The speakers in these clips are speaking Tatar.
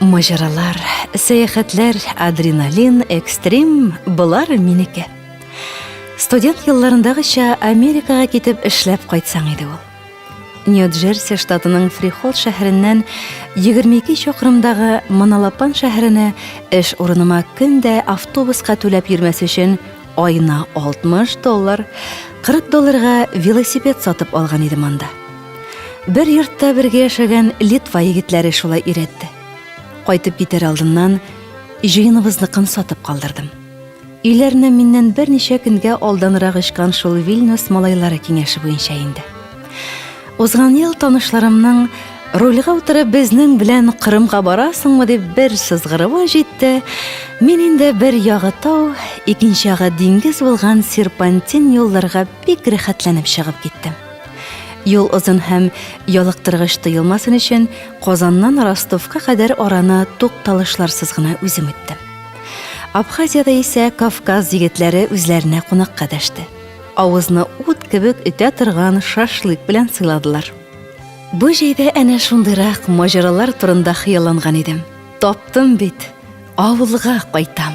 Маҗаралар, сәяхәтләр, адреналин, экстрим болар минеке. Студент елларындагыча Америкага китеп эшләп кайтсаң иде ул. Нью-Джерси штатының Фрихолд шәһәреннән 22 чакрымдагы Моналапан шәһәренә эш урыныма көн дә автобуска түләп йөрмәс өчен аена 60 доллар, 40 долларга велосипед сатып алган идем анда. Бер йортта бергә яшәгән Литва егетләре шулай өйрәтте. Кайтып китәр алдыннан җыеныбызныкын сатып калдырдым. Өйләренә миннән берничә көнгә алданрак очкан шул Вильнюс малайлары киңәше буенча инде. Узган ел танышларымның рульгә утырып безнең белән Кырымга барасыңмы дип бер сызгыруы җитте. Мин инде бер ягы тау, икенче ягы диңгез булган серпантин юлларга бик рәхәтләнеп чыгып киттем. Юл озын һәм ялыктыргыч тоелмасын өчен Казаннан Ростовка кадәр араны тукталышларсыз гына үзем үттем. Абхазиядә исә Кавказ егетләре үзләренә кунакка дәште. Авызны ут кебек өтә торган шашлык белән сыйладылар. Бу җәйдә әнә шундыйрак маҗаралар турында хыялланган идем. Таптым бит, авылга кайтам.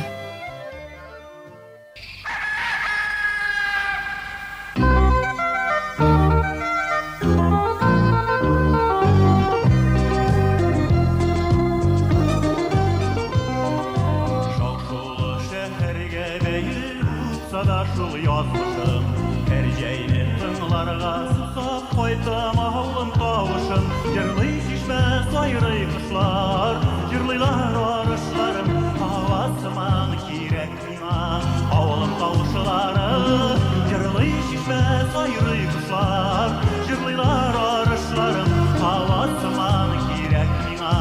Авылым тавышлары Җырлый чишмә, сайрый кошлар Җырлыйлар арышларым Һава сыман кирәк миңа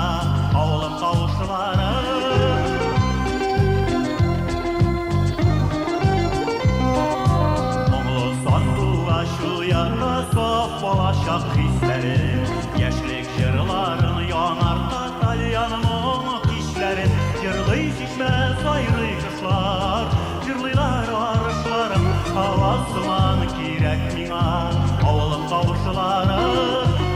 Авылым тавышлары Моңлы сандугач уята саф балачак хисләрен Яшьлек җырларын янарта тальян моң кичләрен Җырлый чишмә, сайрый кошлар, Җырлыйлар арышларым, Һава сыман кирәк миңа, Авылым тавышлары.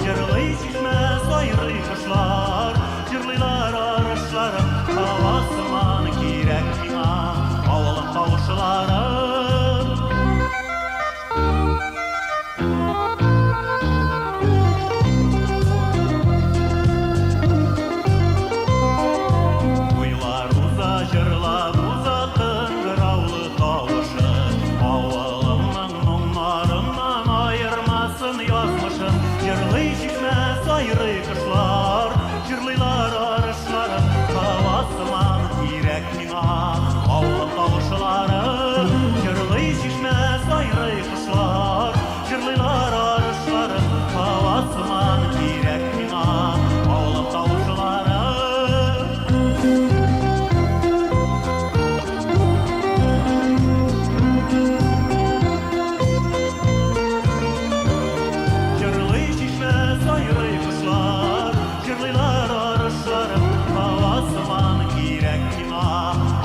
Җырлый чишмә, сайрый кошлар, Җырлыйлар арышларым, Һава сыман кирәк миңа, Авылым тавышлары. Уйлар уза, җырлап уза кыңгыраулы тавышы. Авылымның моңнарыннан аермасын язмышым. Җырлый чишмә, сайрый кошлар, җырлыйлар арышларым. Һава сыман кирәк миңа авылым тавышлары. Җырлый чишмә, сайрый кошлар, җырлыйлар арышларым. Һава сыман кирәк миңа авылым тавышлары. Җырлый чишмә, сайрый кошлар, Җырлыйлар арышларым, һава сыман кирәк миңа.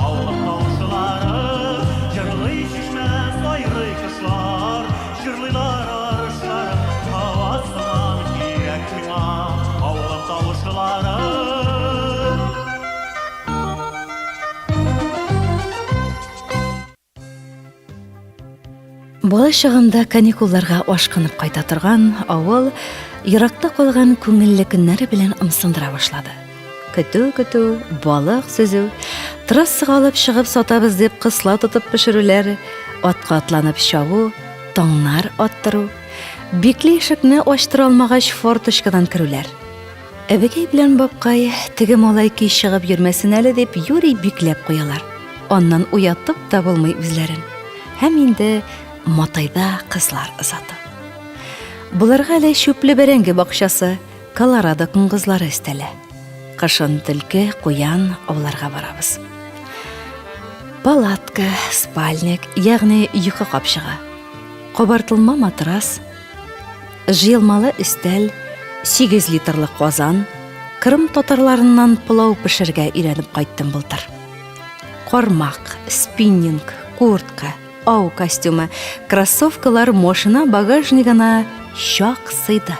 Авылым тавышлары, җырлый чишмә, сайрый кошлар. Җырлыйлар арышларым, һава сыман кирәк миңа. Авылым тавышлары. Бала чагымда каникулларга ашкынып кайта торган авыл еракта калган күңелле көннәре белән ымсындыра башлады. Көтү-көтү, балык сөзү, трассага алып чыгып сатабыз дип кысла тотып пешерүләр, атка атланып чабу, таңнар аттыру, бикле ишекне ачтыра алмагач форточкадан керүләр. Әбекәй белән бабкай теге малай кич чыгып йөрмәсен әле дип юри бикләп куялар. Аннан уятып та булмый үзләрен. Һәм инде матайда кызлар озату. Боларга әле чүпле бәрәңге бакчасы, Колорадо коңгызлары өстәлә. Кышын төлке, куян ауларга барабыз. Палатка, спальник, ягъни йокы капчыгы. Кабартылма матрас, Җыелмалы өстәл, 8 литрлы казан, Кырым татарларыннан пылау пешерергә өйрәнеп кайттым былтыр. Кармак, спиннинг, куртка, ау костюмы, кроссовкалар машина багажнигына чак сыйды.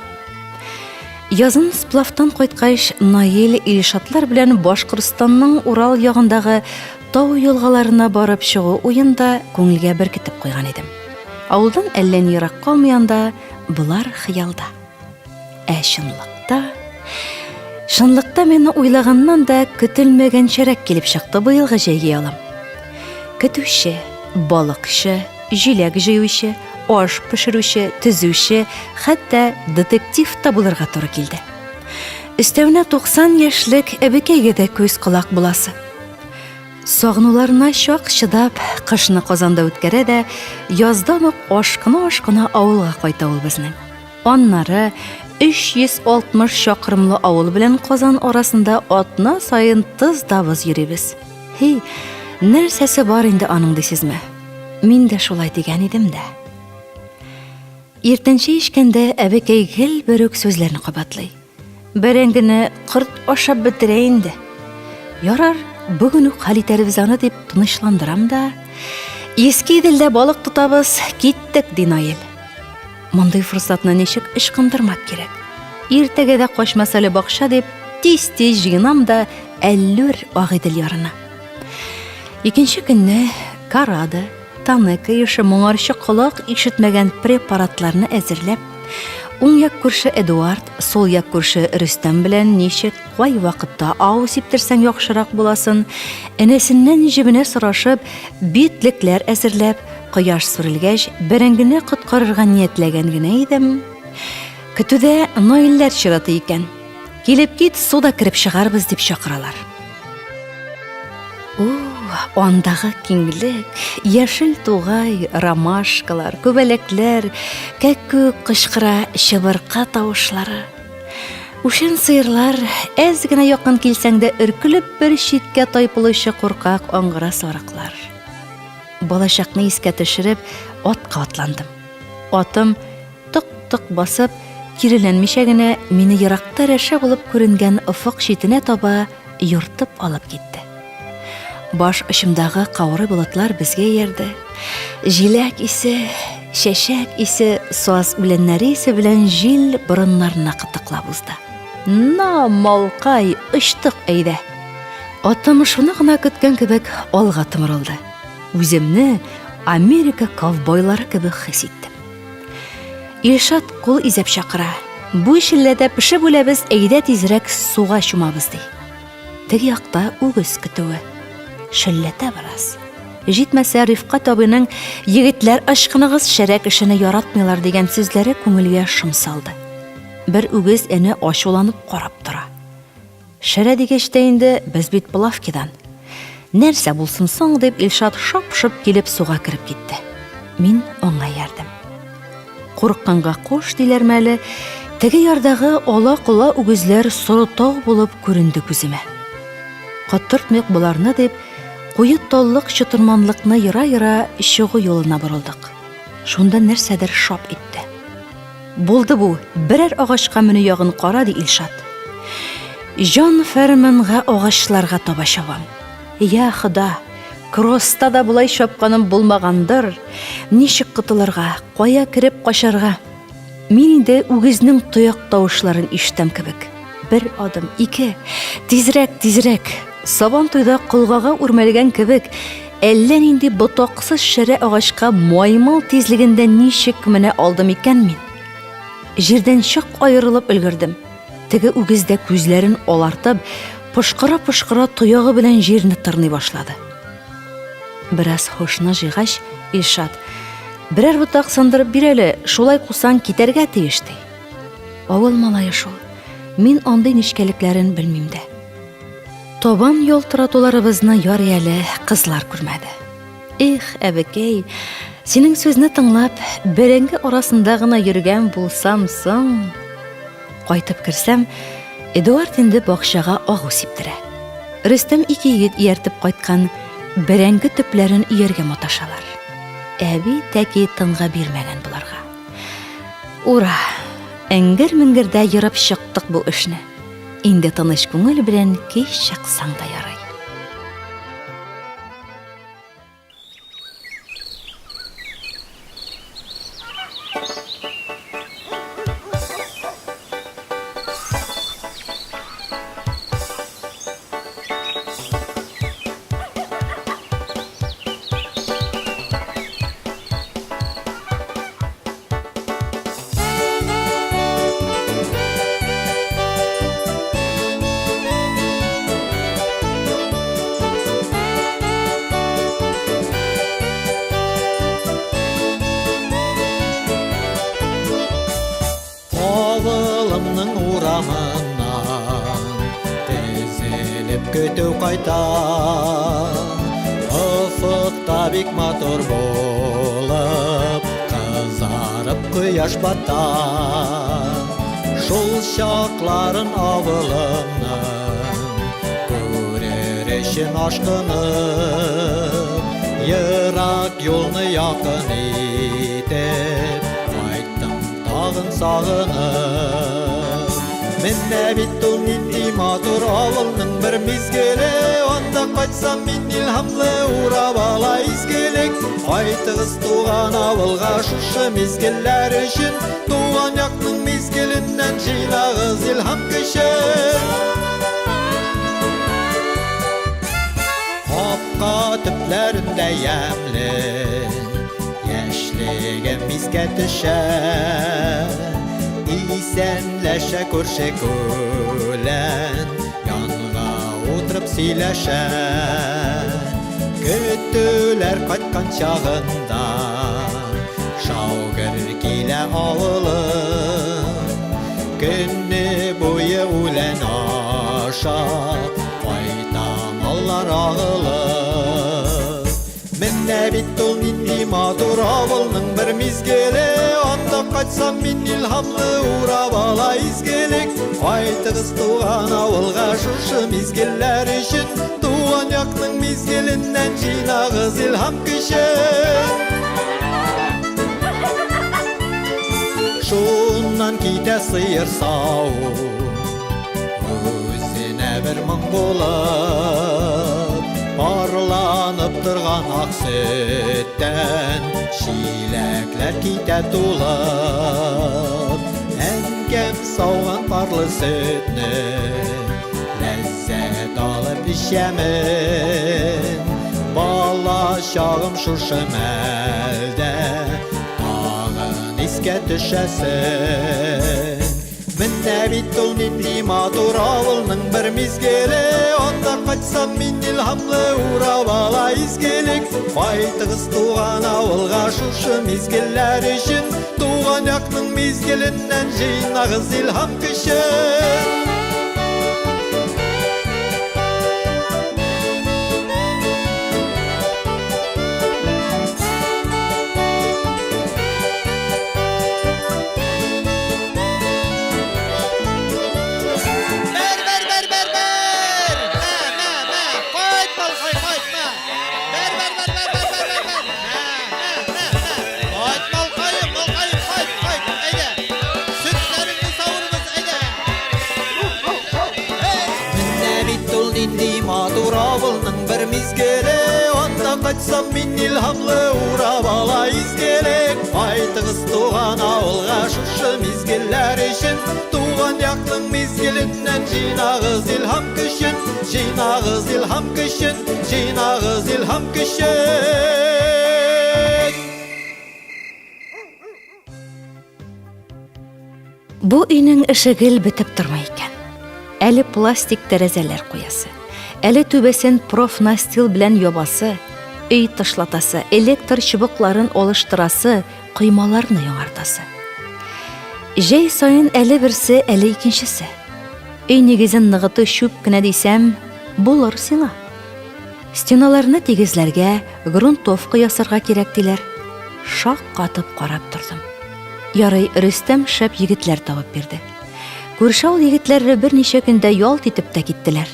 Язын сплавтан кайткач, Наил Илшатлар белән Башкортстанның Урал ягындагы тау елгаларына барып чыгу уен да күңелгә беркетеп куйган идем. Авылдан әллә ни ерак калмый анда, болар хыялда. Ә чынлыкта... Чынлыкта мин уйлаганнан да көтелмәгәнчәрәк килеп чыкты быелгы җәйге ялым. Көтүче, балыкчы, җиләк җыючы, аш пешерүче, төзүче, хәтта детектив та булырга туры килде. Өстәвенә 90 яшьлек әбекәйгә дә күз колак буласы. Сагынуларына чак чыдап, кышны Казанда үткәрә дә, яздан ук ашкына-ашкына авылга кайта ул безнең. Аннары 360 чакрымлы авыл белән Казан арасында атна саен тыз да выз йөрибез. Һи, нәрсәсе бар инде аның дисезме? Мин дә шулай дигән идем дә. Иртән чәй эчкәндә әбекәй гел бер үк сүзләрне кабатлый. Бәрәңгене корт ашап бетерә инде. Ярар, бүген үк хәл итәрбез аны дип тынычландырам да. Иске Иделдә балык тотабыз, киттек, ди Наил. Мондый форсатны ничек ычкындырмак кирәк? Иртәгә дә качмас әле бакча дип, тиз-тиз җыенам да әллүр Агыйдел ярына. Икенче көнне Карада, Танека ише моңарчы колак ишетмәгән препаратларны әзерләп, уң як күрше Эдуард, сул як күрше Рөстәм белән ничек, кай вакытта ау сиптерсәң яхшырак буласын, энәсеннән җебенә сорашып, битлекләр әзерләп, кояш сүрелгәч, бәрәңгене коткарырга ниятләгән генә идем. Көтүдә Наилләр чираты икән. Килеп кит, суда кереп чыгарбыз дип чакыралар. У, андагы киңлек, яшел тугай, ромашкалар, күбәләкләр, кәккүк кычкыра, чыбырка тавышлары. Үшән сыерлар, әз генә якын килсәң дә өркелеп бер читкә тайпылучы куркак аңгыра сарыклар. Балачакны искә төшереп, атка атландым. Атым тык-тык басып, киреләнмичә генә мине еракта рәшә булып күренгән офык читенә таба юртып алып китте. Баш очымдагы каурый болытлар безгә иярде. Җиләк исе, чәчәк исе, саз үләннәре исе белән җил борыннарына кытыклап узды. На, малкай, очтык әйдә. Атым шуны гына көткән кебек алга томырылды. Үземне Америка ковбойлары кебек хис иттем. Илшат кул изәп чакыра. Бу челләдә пешеп үләбез, әйдә тизрәк суга чумабыз, ди. Теге якта үгез көтүе. Шөлләтә бераз. Җитмәсә, Рифкать абыйның егетләр ычкыныгыз, шәрә кешене яратмыйлар дигән сүзләре күңелгә шом салды. Бер үгез әнә ачуланып карап тора. Шәрә дигәч тә инде, без бит плавкидан. Нәрсә булсын соң, дип Илшат шап-шоп килеп суга кереп китте. Мин аңа иярдем. Курыкканга кош диләрме әле, теге ярдагы ала-кола үгезләр соры тау булып күренде күземә. Коттыртмыйк боларны дип, куе таллык чытырманлыкны ера-ера чыгу юлына борылдык. Шунда нәрсәдер шап итте. Булды бу, берәр агачка менү ягын кара, ди Илшат. Җан фәрманга агачларга таба чабам. Я Хода, кросста да болай чапканым булмагандыр. Ничек котылырга, кая кереп качарга? Мин инде үгезнең тояк тавышларын ишетәм кебек. Бер адым, ике. Тизрәк, тизрәк. Сабан туйда колгага үрмәлгән кебек, әллә нинди ботаксыз шәрә агачка маймыл тизлегендә ничек менә алдым икән мин? Җирдән чак аерылып өлгердем. Теге үгез дә күзләрен алартып, пошкыра-пошкыра тоягы белән җирне тырный башлады. Бераз һушны җыйгач, Илшат, берәр ботак сындырып бир әле, шулай кусаң китәргә тиеш, ди. Авыл малае шул. Мин андый нечкәлекләрен белмим дә. Табан ялтыратуларыбызны ярый әле кызлар күрмәде. Эх, әбекәй, синең сүзне тыңлап, бәрәңге арасында гына йөргән булсам соң. Кайтып керсәм, Эдуард инде бакчага агу сиптерә. Рөстәм ике егет ияртеп кайткан, бәрәңге төпләрен өяргә маташалар. Әби тәки тынгы бирмәгән боларга. Ура! Эңгер-меңгердә ерып чыктык бу эшне. Инде тыныч күңел белән кич чыксаң да ярый. Авылымның урамыннан тезелеп көтү кайта. Офыкта бик матур булып, кызарып кояш бата. Шул чакларын авылымның күрер өчен ашкынып, ерак юлны якын итеп, кайттым тагын сагынып. Менә бит ул нинди матур авылның бер мизгеле, анда кайтсам мин илһамлы урап ала изгелек. Кайтыгыз туган авылга шушы мизгелләр өчен, туган якның мизгеленнән җыйнагыз илһам көчен. Капка төпләрендә ямьле яшьлегем искә төшә. Исәнләшә күрше күлән, янга утырып сөйләшә. Көтүләр кайткан чагында шау-гөр килә авылым. Көне буе үлән ашап, кайта маллар агылып. Менә бит ул нинди матур авылның бер мизгеле, анда кайтсам мин илһамлы урап ала изгелек. Кайтыгыз туган авылга шушы мизгелләр өчен, туган якның мизгеленнән җыйнагыз илһам көчен. Шуннан китә сыер саву, үзенә бер моң булып, парланып торган ак сөттән чиләкләр китә тулып. Әнкәм сауган парлы сөтне ләззәт алып эчәмен. Бала чагым шушы мәлдә тагын искә төшәсең. Менә бит ул нинди матур авылның бер мизгеле, анда кайтсам мин илһамлы урап ала изгелек. Кайтыгыз туган авылга шушы мизгелләр өчен, туган якның мизгеленнән җыйнагыз илһам көчен. Бер, бер, бер, бер, бер! Мә, мә, мә! Кайт, малкай, кайт, мә! Бер, бер, бер, бер, бер, бер, бер, бер! Мә, мә, мә, мә! Кайт, малкаем, малкаем, кайт, кайт, әйдә! Сөтләреңне савырбыз, әйдә! Менә бит ул нинди матур авылның бер мизгеле, анда кайтсам мин илһамлы урап ала изгелек. Кайтыгыз туган авылга шушы мизгелләр өчен, туган якның мизгеленнән җыйнагыз илһам көчен, җыйнагыз илһам көчен, җыйнагыз илһам көчен. Бу өйнең эше гел бетеп тормый икән. Әле пластик тәрәзәләр куясы, әле түбәсен профнастил белән ябасы, өй тышлатасы, электр чыбыкларын алыштырасы, коймаларны яңартасы. Җәй саен әле берсе, әле икенчесе. Өй нигезен ныгыту чүп кенә дисәм, булыр сиңа. Стеналарны тигезләргә, грунтовка ясарга кирәк диләр. Шак катып карап тордым. Ярый, Рөстәм шәп егетләр табып бирде. Күрше авыл егетләре берничә көндә ялт итеп тә киттеләр.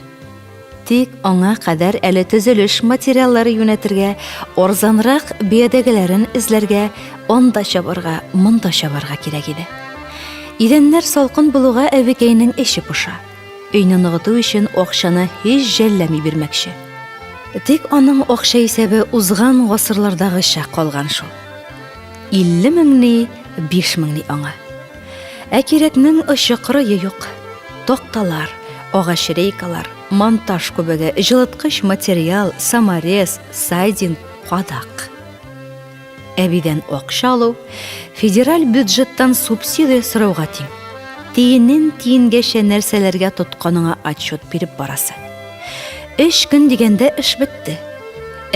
Тик аңа кадәр әле төзелеш материаллары юнәтергә, арзанрак биядәгеләрен эзләргә, анда чабарга, монда чабарга кирәк иде. Идәннәр салкын булуга әбекәйнең эче поша. Өйне ныгыту өчен акчаны һич жәлләми бирмәкче. Тик аның акча исәбе узган гасырлардагыча калган шул. 50 мең ни, 5 мең ни аңа. Ә кирәкнең очы-кырые юк. Такталар, агач рейкалар, монтаж күбеге, җылыткыч материал, саморез, сайдинг, кадак. Әбидән акча алу, федераль бюджеттан субсидия сорауга тиң. Тиенен тиенгәчә нәрсәләргә тотканыңа отчет биреп барасы. Өч көн дигәндә эш бетте.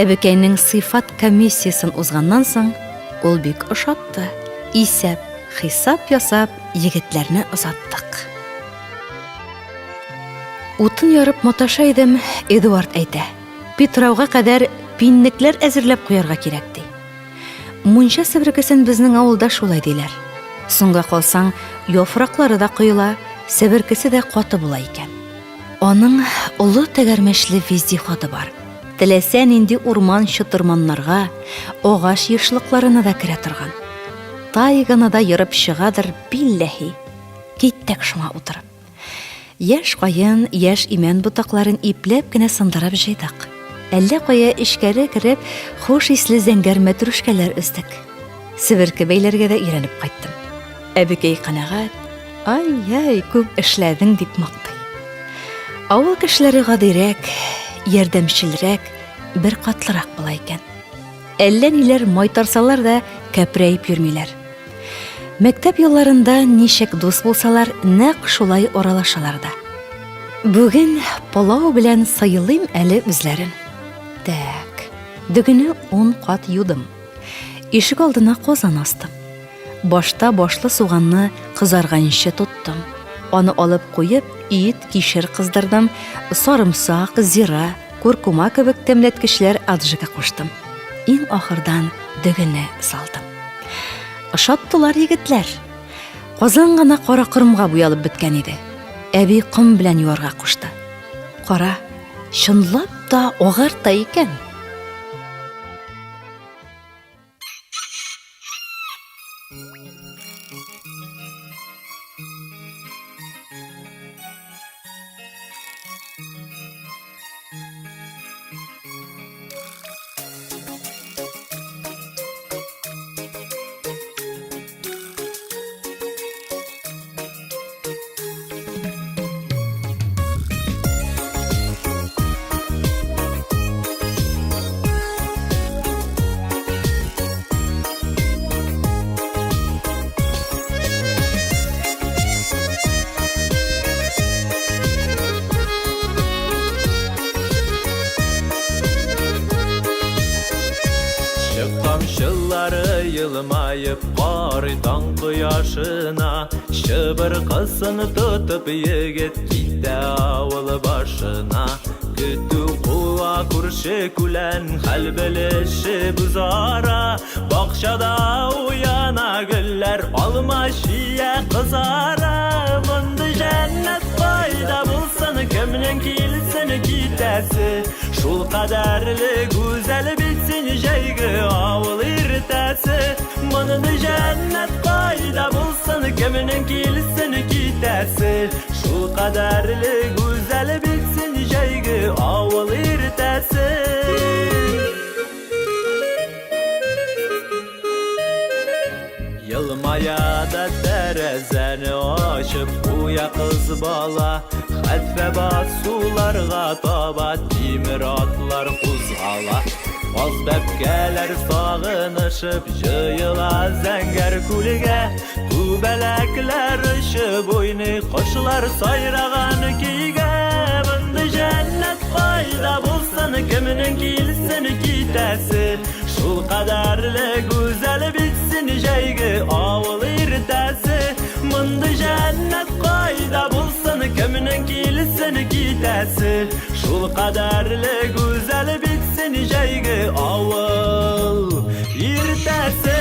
Әбекәйнең сыйфат комиссиясен узганнан соң, ул бик ошатты. Исәп, хисап ясап, егетләрне озаттык. Утын ярып маташа идем, Эдуард әйтә. Питрауга кадәр пиннекләр әзерләп куярга кирәк, ди. Мунча себеркесен безнең авылда шулай диләр. Соңга калсаң, яфраклары да коела, себеркесе дә каты була икән. Аның олы тәгәрмәчле вездеходы бар. Теләсә нинди урман чытырманнарга, агач ешлыкларына да керә торган. Тайганы да ерып чыгадыр, билләһи. Киттек шуңа утырып. Яшь каен, яшь имән ботакларын ипләп кенә сындырып җыйдык. Әллә кая эчкәре кереп, хуш исле зәңгәр мәтрүшкәләр өздек. Себерке бәйләргә дә өйрәнеп кайттым. Әбекәй канәгать, ай-яй, күп эшләдең, дип мактый. Авыл кешеләре гадирәк, ярдәмчелрәк, беркатлырак була икән. Әллә ниләр майтарсалар да, кәпрәеп йөрмиләр. Мәктәп елларында ничек дус булсалар, нәкъ шулай аралашалар да. Бүген пылау белән сыйлыйм әле үзләрен. Тәк, дөгене ун кат юдым. Ишек алдына казан астым. Башта башлы суганны кызарганчы тоттым. Аны алып куеп, ит, кишер кыздырдым, сарымсак, зира, куркума кебек тәмләткечләр аджика куштым. Иң ахырдан дөгене салдым. Ошаттылар егетләр. Казан гына кара корымга буялып беткән иде. Әби ком белән юарга кушты. Кара, чынлап та агарта икән. Чык тамчылары елмаеп карый таң кояшына. Чыбыркысын тотып егет китә авыл башына. Көтү куа күрше күлән, хәл белешеп үзара. Бакчада уяна гөлләр, алма чия кызара. Мондый җәннәт кайда булсын, кемнең килсен китәсе? Шул кадәрле гүзәл бит син җәйге авыл иртәсе. Мондый җәннәт кайда булсын, кемнең килсен китәсе? Шул кадәрле гүзәл бит син җәйге авыл иртәсе. Елмая да тәрәзәне ачып куя кыз бала. Хәтфә басуларга таба тимер атлар кузгала. Каз бәбкәләр сагынышып җыела зәңгәр күлгә. Күбәләкләр очып уйный, кошлар сайраган көйгә. Мондый җәннәт кайда булсын, кемнең килсен китәсе? Шул кадәрле гүзәл бит син җәйге авыл иртәсе. Мондый җәннәт кайда булсын, кемнең килсен китәсе? Шул кадәрле гүзәл бит син җәйге авыл иртәсе.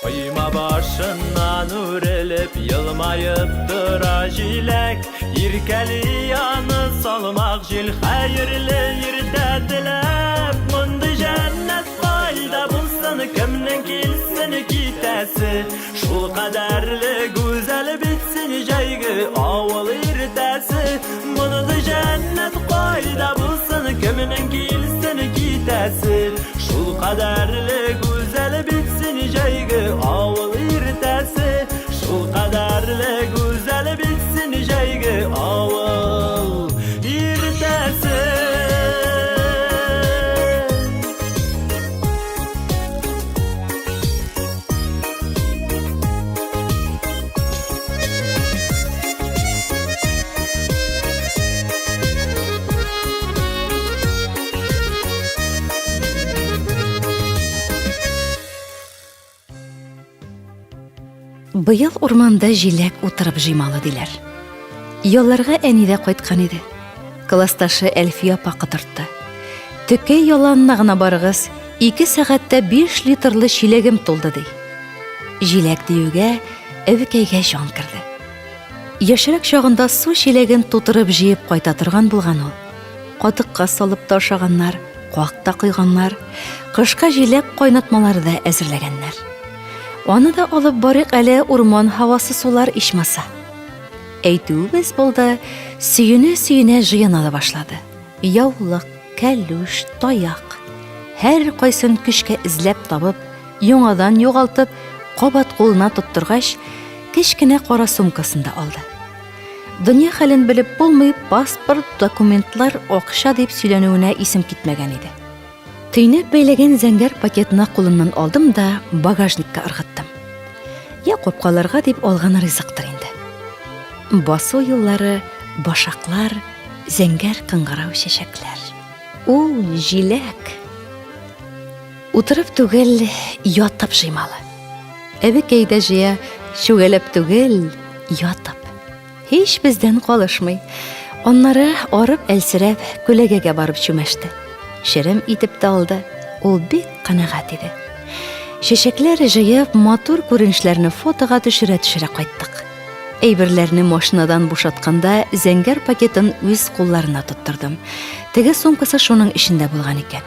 Койма башыннан үрелеп, елмаеп тора җиләк. Иркәли аны салмак җил, хәерле иртә теләп. Мондый җәннәт кайда булсын, кемнең килсен китәсе? Шул кадәрле гүзәл бит син җәйге авыл иртәсе. Мондый җәннәт кайда булсын, кемнең килсен китәсе? Шул кадәрле гүзәл бит син җәйге авыл иртәсе. Шул кадәрле гүзәл бит син җәйге авыл иртәсе. Быел урманда җиләк утырып җыймалы диләр. Ялларга әни дә кайткан иде. Классташы Әлфия апа котыртты. Төкәй яланына гына барыгыз, ике сәгатьтә 5 литрлы чиләгем тулды, ди. Җиләк диюгә, әбекәйгә җан керде. Яшьрәк чагында су чиләген тутырып җыеп кайта торган булган ул. Катыкка салып та ашаганнар, как та койганнар, кышка җиләк кайнатмалары да әзерләгәннәр. Аны да алып барыйк әле урман һавасы сулар ичмаса. Әйтүебез булды, сөенә-сөенә җыена да башлады. Яулык, кәлүш, таяк. Һәр кайсын көчкә эзләп табып, яңадан югалтып, кабат кулына тоттыргач, кечкенә кара сумкасын да алды. Дөнья хәлен белеп булмый, паспорт, документлар, акча дип сөйләнүенә исем китмәгән иде. Төйнәп бәйләгән зәңгәр пакетны кулыннан алдым да багажникка ыргыттым. Я капкаларга дип алган ризыктыр инде. Басу юллары, башаклар, зәңгәр кыңгырау чәчәкләр. Ул җиләк! Утырып түгел, ятып җыймалы. Әбекәй дә җыя, чүгәләп түгел, ятып. Һич бездән калышмый. Аннары арып-әлсерәп күләгәгә барып чүмәште. Черем итеп тә алды. Ул бик канәгать иде. Чәчәкләр җыеп, матур күренешләрне фотога төшерә-төшерә кайттык. Әйберләрне машинадан бушатканда зәңгәр пакетын үз кулларына тоттырдым. Теге сумкасы шуның эчендә булган икән.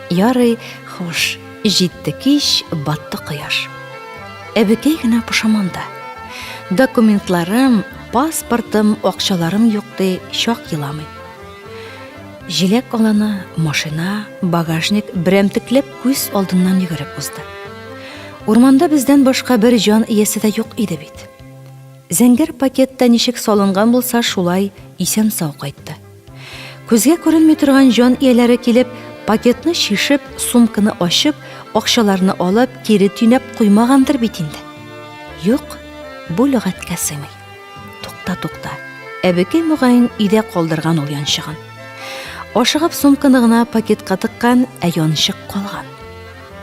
Ярый, хуш, җитте кич, батты кояш. Әбекәй генә пошаманда. Документларым, паспортым, акчаларым юк ди, чак еламый. Җиләк аланы, машина, багажник берәмтекләп күз алдыннан йөгереп узды. Урманда бездән башка бер җан иясе дә юк иде бит. Зәңгәр пакет та ничек салынган булса, шулай исән-сау кайтты. Күзгә күренми торган җан ияләре килеп, пакетны чишеп, сумканы ачып, акчаларны алып, кире төйнәп куймагандыр бит инде. Юк, бу лөгатькә сыймый. Тукта, тукта. Әбекәй мөгаен өйдә калдырган ул янчыгын. Ашыгып сумканы гына пакетка тыккан, ә янчык калган.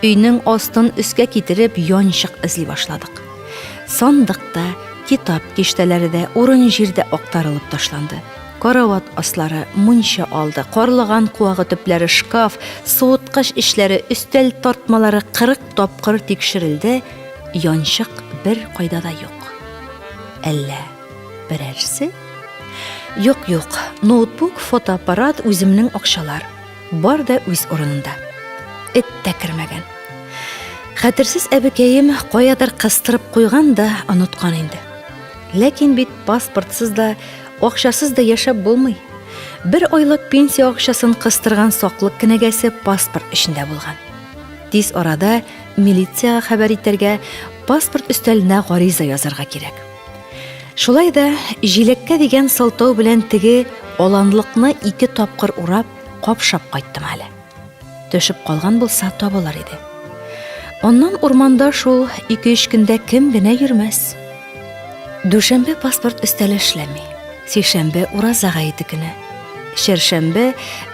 Өйнең астын өскә китереп янчык эзли башладык. Сандык та, китап киштәләре дә, урын-җир дә актарылып ташланды. Карават аслары, мунча алды, карлыган куагы төпләре, шкаф, суыткыч эчләре, өстәл тартмалары 40 тапкыр тикшерелде, янчык бер кайда да юк. Әллә берәрсе? Юк, юк, ноутбук, фотоаппарат, үземнең акчалар. Бар да үз урынында. Эт тә кермәгән. Хәтерсез әбекәем каядыр кыстырып куйган да оныткан инде. Ләкин бит паспортсыз да, акчасыз да яшәп булмый. Бер айлык пенсия акчасын кыстырган саклык кенәгәсе паспорт эчендә булган. Тиз арада милициягә хәбәр итәргә, паспорт өстәленә гариза язарга кирәк. Шулай да җиләккә дигән сылтау белән теге аланлыкны ике тапкыр урап, капшап кайттым әле. Төшеп калган булса табылыр иде. Аннан урманда шул ике-өч көндә кем генә йөрмәс. Дүшәмбе паспорт өстәле эшләми. Сишәмбе ураза гаете көне. Чәршәмбе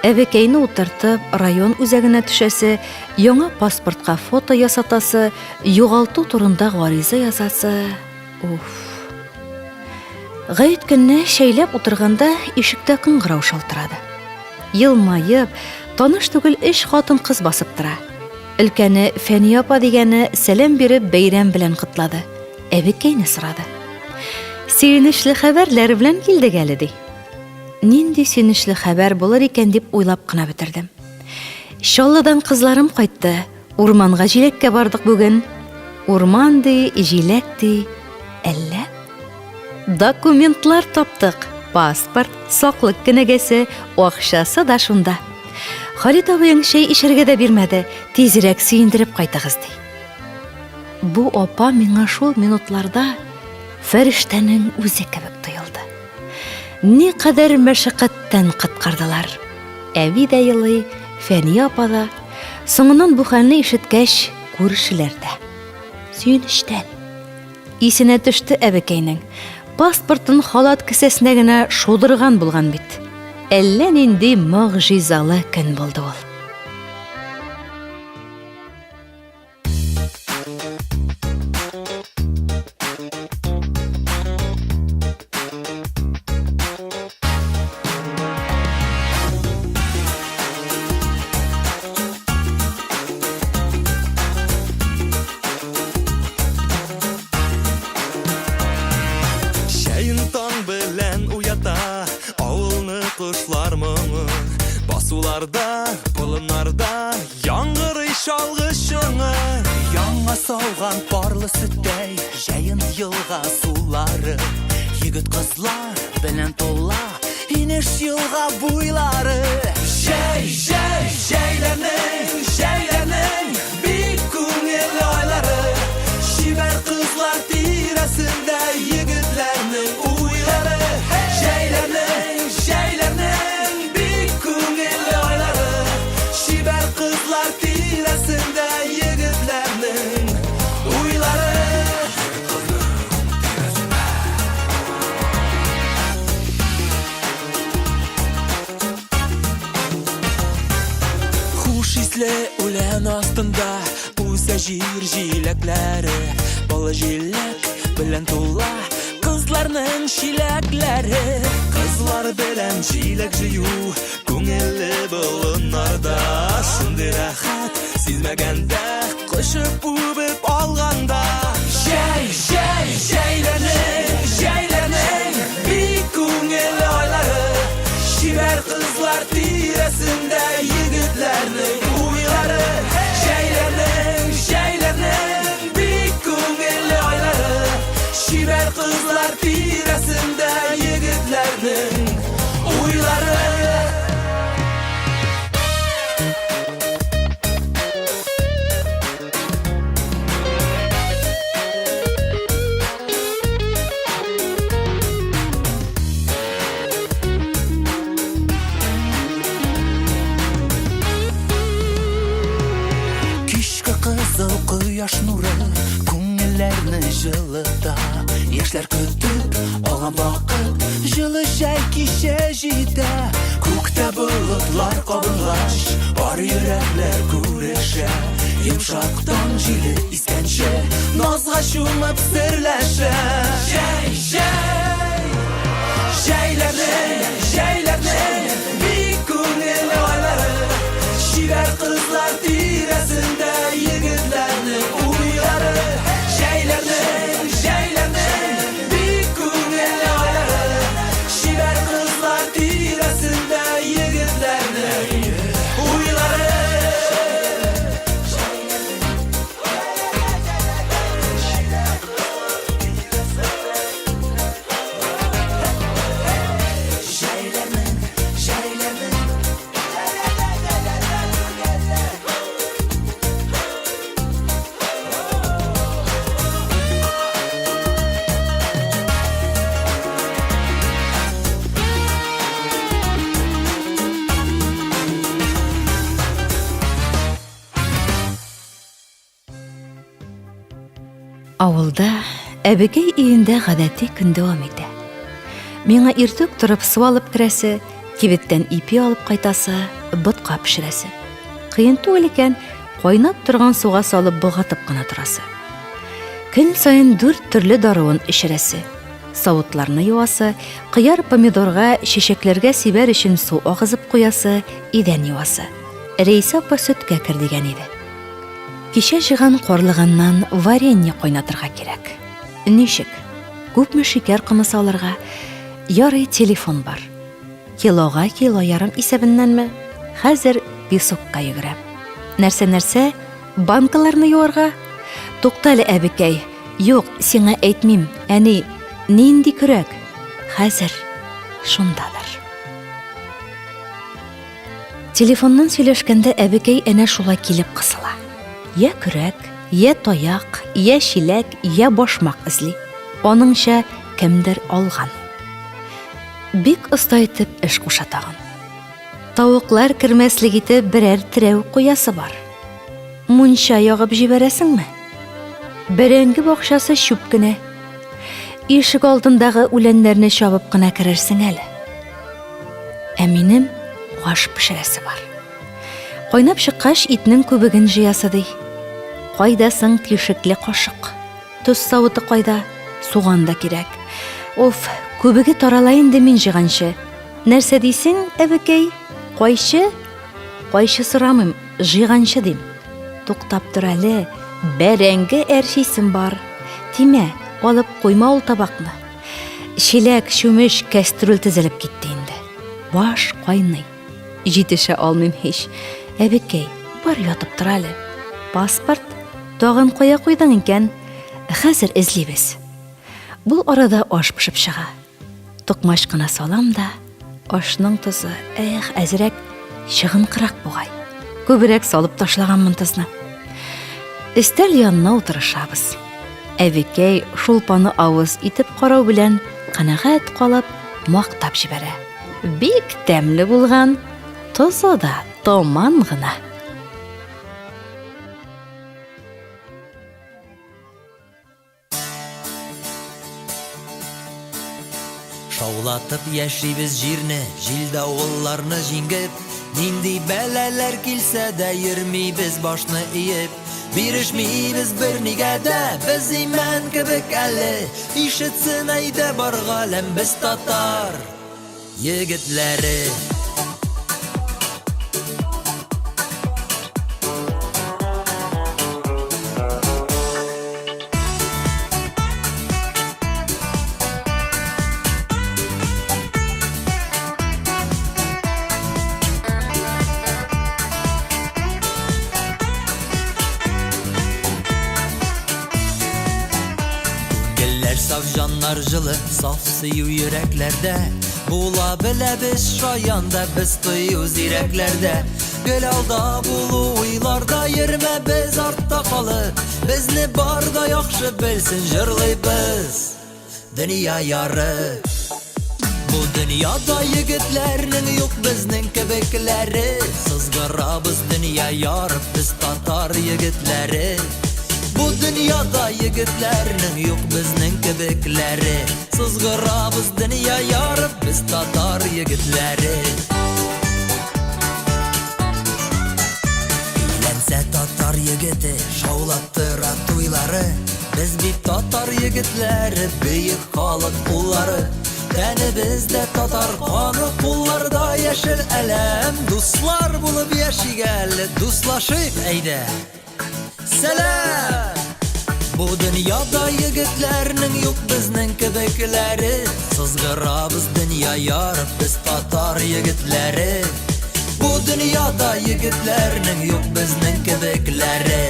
әбекәйне утыртып, район үзәгенә төшәсе, яңа паспортка фото ясатасы, югалту турында гариза язасы. Уф. Гает көнне чәйләп утырганда ишектә кыңгырау шалтырады. Елмаеп, таныш түгел өч хатын-кыз басып тора. Өлкәне Фәния апа дигәне сәлам биреп бәйрәм белән котлады. Әбекәйне сорады. Сөенечле хәбәрләр белән килдек әле, ди. Нинди сөенечле хәбәр булыр икән дип уйлап кына бетердем. Чаллыдан кызларым кайтты. Урманга җиләккә бардык бүген. Урман ди, җиләк ди. Әллә? Документлар таптык. Паспорт, саклык кенәгәсе, акчасы да шунда. Халит абыең чәй эчәргә дә бирмәде, тизрәк сөендереп кайтыгыз, ди. Бу апа миңа шул минутларда фәрештәнең үзе кебек тоелды. Никадәр мәшәкатьтән коткардылар. Әби дә елый, Фәния апа да. Соңыннан бу хәлне ишеткәч, күршеләр дә. Сөенечтән. Исенә төште әбекәйнең. Паспортын халат кесәсенә генә шудырган булган бит. Әллә нинди могҗизалы көн булды ул. Болыннарда, болыннарда яңгырый чалгы чыңы. Яңа сауган парлы сөттәй җәен елга сулары. Егет кызлар белән тула инеш елга буйлары. Җәй, җәй, җәйләрнең, җәйләрнең бик күңелле айлары. Чибәр кызлар тирәсендә егетләрнең уйлары. Җәйләрнең, җәйләрнең бик күңелле айлары. Чибәр кызлар тирәсендә егетләрнең уйлары. Хуш исле үлән астында үсә җир җиләкләре. Балы җиләк белән тула кызларның чиләкләре. Кызлар белән җиләк җыю күңелле болыннарда. Шундый рәхәт сизмәгәндә, кочып үбеп алганда. Җәй, җәй, җәйләрнең, җәйләрнең бик күңелле айлары. Чибәр кызлар тирәсендә егетләрнең уйлары. Җәйләрнең, җәйләрнең бик күңелле айлары. Чибәр кызлар тирәсендә егетләрнең уйлары. Кичке кызыл кояш нуры күңелләрне җылыта. Яшьләр көтеп алган вакыт, җылы җәй кичә җитә. Күктә болытлар кабынгач, пар йөрәкләр күрешә. Йомшак таң җиле искәнче, назга чумып серләшә. Җәй, җәй, җәйләрнең, җәйләрнең бик күңелле айлары. Чибәр кызлар тирәсендә егетләрнең уйлары. Җәйләрнең, җәйләрнең бик күңелле айлары. Чибәр кызлар тирәсендә егетләрнең уйлары. Җәйләрнең, җәйләрнең. Авылда әбекәй өендә гадәти көн дәвам итә. Миңа иртүк торып су алып керәсе, кибеттән ипи алып кайтасы, ботка пешерәсе. Кыен түгел икән, кайнап торган суга салып болгатып кына торасы. Көн саен дүрт төрле даруын эчерәсе. Савытларны юасы, кыяр-помидорга, чәчәкләргә сибәр өчен су агызып куясы, идән юасы. Рәисә апа сөткә кер дигән иде. Кичә җыйган карлыганнан варенье кайнатырга кирәк. Ничек? Күпме шикәр комы салырга? Ярый, телефон бар. Килога кило ярым исәбеннәнме? Хәзер песокка йөгерәм. Нәрсә-нәрсә? Банкаларны юарга? Туктале, әбекәй. Юк, сиңа әйтмим. Әни, нинди көрәк? Хәзер шундадыр. Телефоннан сөйләшкәндә әбекәй әнә шулай килеп кысыла. Я көрәк, я таяк, я чиләк, я башмак эзли. Аныңча кемдер алган. Бик оста итеп эш куша тагын. Тавыклар кермәслек итеп берәр терәү куясы бар. Мунча ягып җибәрәсеңме? Бәрәңге бакчасы чүп кенә. Ишек алдындагы үләннәрне чабып кына керерсең әле. Ә минем аш пешерәсе бар. Кайнап чыккач, итнең күбеген җыясы ди. Кайда соң тишекле кашык? Тоз савыты кайда? Суган да кирәк. Оф, күбеге тарала инде мин җыйганчы. Нәрсә дисең, әбекәй? Кайчы? Кайчы сорамыйм, җыйганчы дим. Туктап тор әле, бәрәңге әрчисем бар. Тимә, алып куйма ул табакны. Чиләк, чүмеч, кәстрүл тезелеп китте инде. Баш кайный. Җитешә алмыйм һич. Әбекәй, бар ятып тор әле. Паспорт тагын кая куйдың икән? Хәзер эзлибез. Бу арада аш пешеп чыга. Токмач кына салам да, ашның тозы, эх, әзрәк чыгынкырак бугай. Күбрәк салып ташлаганмын тозны. Өстәл янына утырышабыз. Әбекәй шулпаны авыз итеп карау белән канәгать калып, мактап җибәрә. Бик тәмле булган, тозы да томан гына. Шаулатып яшибез җирне, җил-давылларны җиңеп, Нинди бәлаләр килсә дә йөрмибез башны иеп. Бирешмибез бернигә дә, без имән кебек әле, Ишетсен әйдә бар галәм, без татар егетләре. Күңелләр саф, җаннар җылы, саф сөю йөрәкләрдә. Була беләбез шаян да, без кыю зирәкләрдә. Гел алда булу уйларда, йөрмә без артта калып. Безне бар да яхшы белсен, җырлыйбыз дөнья ярып. Бу дөньяда егетләрнең юк безнең кебекләре. Сызгырабыз дөнья ярып, без татар егетләре. Бу дөньяда егетләрнең юк безнең кебекләре. Сызгырабыз дөнья ярып, без татар егетләре. Өйләнсә татар егете, шаулаттыра туйлары. Без бит татар егетләре, бөек халык уллары. Тәнебездә татар каны, кулларда яшел әләм. Дуслар булып яшик әле, дуслашыйк әйдә. Сәлам! Бу дөньяда егетләрнең юк безнең кебекләре. Сызгырабыз дөнья ярып, без татар егетләре. Бу дөньяда егетләрнең юк безнең кебекләре.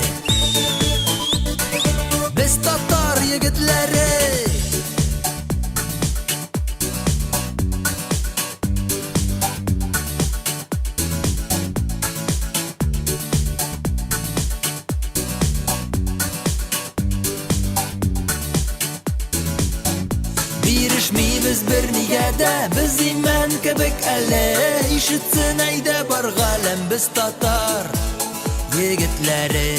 Без татар егетләре. Бирешмибез бернигә дә, без имән кебек әле. Ишетсен әйдә бар галәм, без татар егетләре.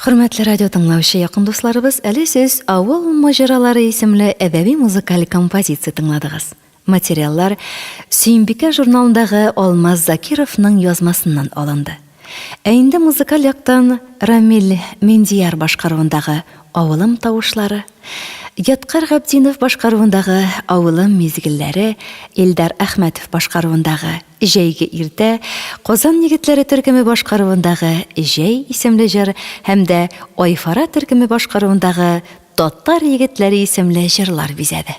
Хөрмәтле радио тыңлаучы якын дусларыбыз, әле сез Авыл маҗаралары исемле әдәби музыкаль композиция тыңладыгыз. Материаллар Сөембикә журналындагы Алмаз Закировның язмасыннан алынды. Ә инде музыкаль яктан Рамил Миндияр башкаруындагы Авылым тавышлары, Ядкарь Габдинов башкаруындагы Авылым мизгелләре, Илдар Әхмәтов башкаруындагы Җәйге иртә, Казан егетләре төркеме башкаруындагы Җәй исемле җыр һәм дә Айфара төркеме башкаруындагы Татар егетләре исемле җырлар бизәде.